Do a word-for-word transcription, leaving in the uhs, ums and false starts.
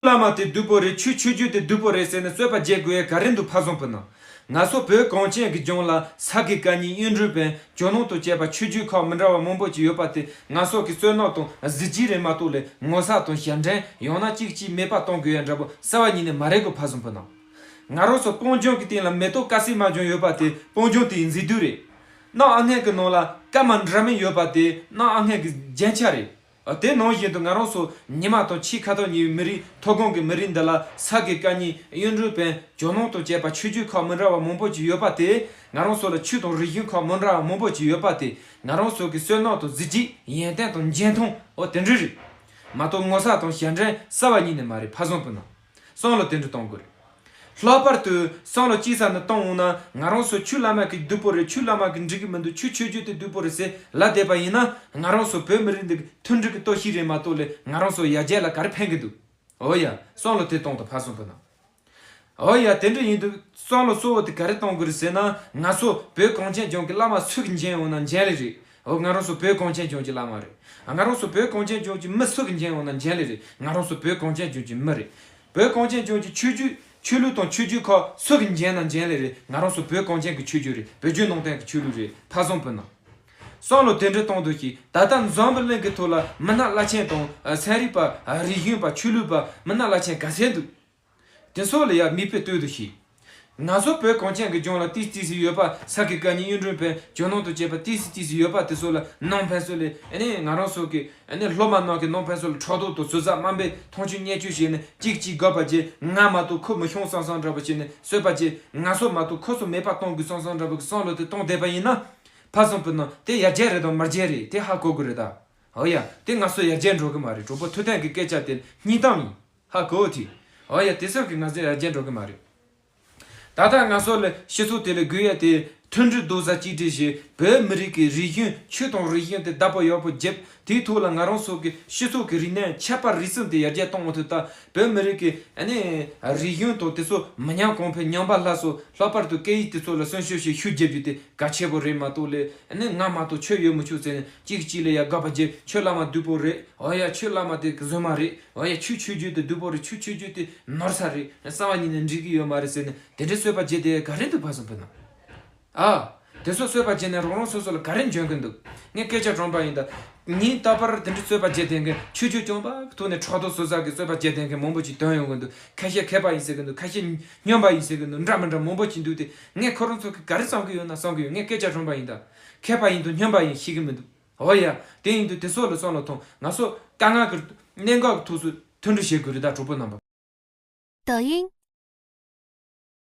བླ་མ་དེ་སྡུག་པོ་རེད། ཆོས་ཆོས་བརྒྱུད་དེ་སྡུག་པོ་རེད་ཟེར་ནས་རྩོད་པ་རྒྱག་དགོས་ཡ་ག་རེ་འདུག་ཕ་བཟང་པོ་ན། ང་ཚོ་བོད་གངས་ཅན་གྱི་ལྗོངས་ལ་ས་དགེ་བཀའ་རྙིང་གཡུང་དྲུང་བོན་ཇོ་ནང་དང་བཅས་པ་ཆོས་བརྒྱུད་ཁག་མི་འདྲ་བ་མང་པོ་ཅིག་ཡོད་པ་དེ་ང་ཚོ་གི་བསོད་ནམས་དང་གཟི་བརྗིད་རེད་མ་གཏོགས་ལས་ངོ་ཚ་དང་ཞེ་འགྲན་ཡང་ན་གཅིག་གཅིག་མེད་པ་གཏོང་དགོས་ཡ་འདྲ་པོ་རྩ་བ་ཉིད་ནས་མ་རེད་གོ་ཕ་བཟང་པོ་ན། ང་རང་ཚོ་སྤང་ལྗོངས་ཀྱི་སྟེང་ལ་མེ་ཏོག་དཀར་སེར་དམར་ལྗང་ཡོད་པ་དེ་སྤང་ལྗོངས་དེའི་མཛེས་སྡུག་རེད། གནམ་ཨ་སྔོན་གྱི་ནང་ལ་སྐར་མ་འདྲ་མིན་ཡོད་པ་དེ་གནམ་ཨ་སྔོན་གྱི་རྒྱན་ཆ་རེད། དེ་ནང་བཞིན་དུ་ང་རང་ཚོ་ཉི་མ་དང་ཕྱེད་ཀ་ཐོག་གཉིས་མི་རིགས་མཐོ་སྒང་གི་མི་རིགས་འདི་ལ་ས་དགེ་བཀའ་རྙིང་གཡུང་དྲུང་བོན་ཇོ་ནང་དང་བཅས་པ་ཆོས་བརྒྱུད་ཁག་མི་འདྲ་བ་མང་པོ་ཅིག་ཡོད་པ་དེ་ང་རང་ཚོ་ལ་ཆོས་དང་རིག་གཞུང་ཁག་མི་འདྲ་བ་མང་པོ་ཅིག་ཡོད་པ་དེ་ང་རང་ཚོ་གི་བསོད་ནམས་དང་གཟི་བརྗིད་ཡོན་ཏན་དང་འཇོན་ཐང་འོ་དེ་འདྲ་རེད། མ་གཏོགས་ངོ་ཚ་དང་ཞེ་འགྲན་རྩ་བ་ཉིད་ནས་མ་རེད་ཕ་བཟང་པོ་ན། བསམ་བློ་དེ་འདྲ་གཏོང་དགོས་རེད། ལྷག་པར་དུ་བསམ་བློ་གཅིག་ས་ནས་གཏོང་འོང་ན་ང་རང་ཚོ་ཆོས་བླ་མ་གི་སྡུག་པོ་རེད། ཆོས་བླ་མ་གི་འགྲིག་གི་མི་འདུག་ཆོས་ཆོས་བརྒྱུད་དེ་སྡུག་པོ་རེད་ཟེར་ལབ་བསྡད་པ་ཡིན་ན་ང་རང་ཚོ་བོད་མི་རིགས་འདི་གི་མཐུན་སྒྲིལ་གི་སྟོབས་ཤིག་རེད་མ་གཏོགས་ལས་ང་རང་ཚོ་ཡར་རྒྱས་ལ་ག་རེ་ཕན་གི་འདུག་འོ་ཡ། བསམ་བློ་དེ་གཏོང་དང་ཕ་བཟང་པོ་ན། འོ་ཡ། དེ་འདྲ་ཡིན་དུས་བསམ་བློ་གཙོ་བོ་དེ་ག་རེ་གཏོང་དགོས་རེད་ཟེར་ན་ང་ཚོ་བོད་གངས་ཅན་ལྗོངས་ཀྱི་བླ་མ་སུ་གི་མཇལ་འོང་ན་མཇལ་ལེ་རེད། འོ་ང་རང་ཚོ་བོད་གངས་ཅན་ལྗོངས་ཀྱི་བླ་མ་རེད། ང་རང་ཚོ་བོད་གངས་ཅན་ལྗོངས་ཀྱི་མི་སུ་གི་མཇལ་འོང་ན་མཇལ་ལེ་རེད། ང་རང་ཚོ་བོད་གངས་ཅན་ལྗོངས་ཀྱི་མི་རེད། བོད་གངས་ཅན་ལྗོངས་ཀྱི་ཆོས་བརྒྱུད་ཆོས་ལུགས་དང་ཆོས་བརྒྱུད་ཁག་སུ་གི་མཇལ་ན་མཇལ་ལེ་རེད། ང་རང་ཚོ་བོད་གངས་ཅན་གྱི་ཆོས་བརྒྱུད་རེད། བོད་བརྒྱུད་ནང་བསྟན་གྱི་ཆོས་ལུགས་རེད་ཕ་བཟང་པོ་ན། བསམ་བློ་དེ་འདྲ་གཏོང་འདུག་ཤིག་ད་ལྟ་འཛམ་བུ་གླིང་གི་ཐོག་ལ་མི་སྣ་བླ་ཆེན་དང་ཚན་རིག་པ་རིག་གཞུང་པ་ཆོས་ལུགས་པ་མི་སྣ་བླ་ཆེན་ག་ཚད་འདུག་དེ་ཚོ་ལ་ཡ་མིག་དཔེ་ལྟོས་འདུག་ཤིག་ང་ཚོ་བོད་གངས་ཅན་གྱི་ལྗོངས་ལ་ཏིས་ཏིས་སི་ཡོད་པ་ས་དགེ་བཀའ་རྙིང་གཡུང་དྲུང་བོན་ཇོ་ནང་དུ་བཅས་པ་ཏིས་སི་ཏིས་སི་ཡོད་པ་དེ་ཚོ་ལ་ནང་ཕན་ཚུན་ལས་ཨ་ནི་ང་རང་ཚོ་གི་ཨ་ནི་སློབ་མ་ནང་གི་ནང་ཕན་ཚུན་ལ་ཕྲག་དོག་དང་ཟུར་ཟ་དམའ་འབེབས་མཐོང་ཆུང་བརྙས་བཅོས་བྱས་ནས་གཅིག་གཅིག་དགག་པ་བྱས། ང་མ་གཏོགས་ཁོ་མི་ཤོང་བསམ་བསམ་འདྲ་པོ་བྱས་ནས་རྩོད་པ་བྱས། ང་ཚོ་མ་གཏོགས་ཁོ་ཚོ་མེད་པ་གཏོང་དགོས་བསམ་བསམ་འདྲ་པོ་གི་བསམ་བློ་དེ་གཏོང་བསྡད་པ་ཡིན་ན་ཕ་བཟང་པོ་ན་དེ་ཡར་རྒྱས་རེད་དང་མར་རྒྱས་རེད་དེ་ཧ་གོ་དགོས་རེད་ད། འོ་ཡ། དེ་ང་ཚོ་ཡར་རྒྱས་འགྲོ་གི་མ་རེད། གྲོགས་པོ་ཐུབ་བསྟན་གྱི་སྐད་ཆ་དེ་སྙིང་གཏམ་ཡིན། ཧ་གོ་དེ། འོ་ཡ། དེ་ཚོ་གི་ང་ཚོ་ཡར་རྒྱས་འགྲོ་གི་མ་རེད། ད་ལྟ་ང་ཚོ་ལ་སྤྱི་ཚོགས་དེ་ལ་དགོས་ཡ་དེ་མཐུན་སྒྲིལ་རྡོག་རྩ་གཅིག་སྒྲིལ་བྱེད། བོད་མི་རིགས་ཀྱི་རིག་གཞུང་ཆོས་དང་རིག་གཞུང་དེ་བདག་པོ་ཡག་པོ་བརྒྱབ། དེའི་ཐོག་ལ་ང་རང་ཚོ་གི་སྤྱི་ཚོགས་ཀྱི་རིག་གནས་ཁྱད་པར་རིག་གསུམ་དེ་ཡར་རྒྱས་གཏོང་འོང་དུས་ད་བོད་མི་རིགས་ཀྱི་ཨ་ནི་རིག་གཞུང་དང་དེ་ཚོ་མི་ཉམས་གོང་འཕེལ་ཉམས་པ་སླར་གསོ། ལྷག་པར་དུ་སྐད་ཡིག་དེ་ཚོ་ལ་སྲུང་སྐྱོབ་བྱེད་ཤུགས་རྒྱབ་རྒྱུ་དེ་གལ་ཆེ་པོ་རེད་མ་གཏོགས་ལས་ཨ་ནི་ང་མ་གཏོགས་ཆོས་ཡོད་མི་ཆོག་ཟེར་ནས་གཅིག་གཅིག་ལ་ཡ་དགག་པ་བྱེད། ཆོས་བླ་མ་སྡུག་པོ་རེད། འོ་ཡ། ཆོས་བླ་མ་དེ་བཟོས་མ་རེད། འོ་ཡ། ཆོས་ཆོས་བརྒྱུད་དེ་སྡུག་པོ་རེད། ཆོས་ཆོས་བརྒྱུད་དེ་ནོར་ས་རེད། རྩ་བ་ཉིད་ནས་འགྲིག་གི་ཡོད་མ་རེད་ཟེར་ནས་དེ་འདྲའི་རྩོད་པ་བྱེད་དེ་ག་རེ་འདུག་ཕ་བཟང་པོ་ན། ཨ། དེ་ཚོ་རྩོད་པ་བྱས་ནས་རང་རང་སོ་སོ་ལ་ག་རེ་འཇོན་གི་འདུག་ངས་སྐད་ཆ་དྲང་པ་ཡིན་ད། ཉིན་རྟག་པར་དེ་འདྲའི་རྩོད་པ་བྱེད་བསྡད་མཁན་ཆོས་ཆོས་རྐྱང་པ་གི་ཐོག་ནས་ཕྲག་དོག་ཟུར་ཟ་གི་རྩོད་པ་བྱེད་བསྡད་མཁན་མང་པོ་ཅིག་ཐོན་ཡོང་གི་འདུག་ཁ་ཤས་མཁས་པ་ཡིན་ཟེར་གི་འདུག་ཁ་ཤས་སྨྱོན་པ་ཡིན་ཟེར་གི་འདུག་འདྲ་མི་འདྲ་མང་པོ་ཅིག་འདུག་སྟེ། ངས་ཁོ་རང་ཚོ་གི་ག་རེ་བསམ་གི་ཡོད་ན་བསམ་གི་ཡོད། ངས་སྐད་ཆ་དྲང་པ་ཡིན་ད། མཁས་པ་ཡིན་དང་སྨྱོན་པ་ཡིན་ཤེས་གི་མི་འདུག་འོ་ཡ། དེ་ཡིན་དུས་དེ་ཚོ་ལ་བསམ་བློ་ཐོངས། ང་ཚོ་དཀའ་ངལ་གི་གནད་འགག་གི་ཐོག་སུ་མཐུན་སྒྲིལ་བྱེད་དགོས་རེད་ད་གྲོགས་པོ་རྣམ་པ། 抖音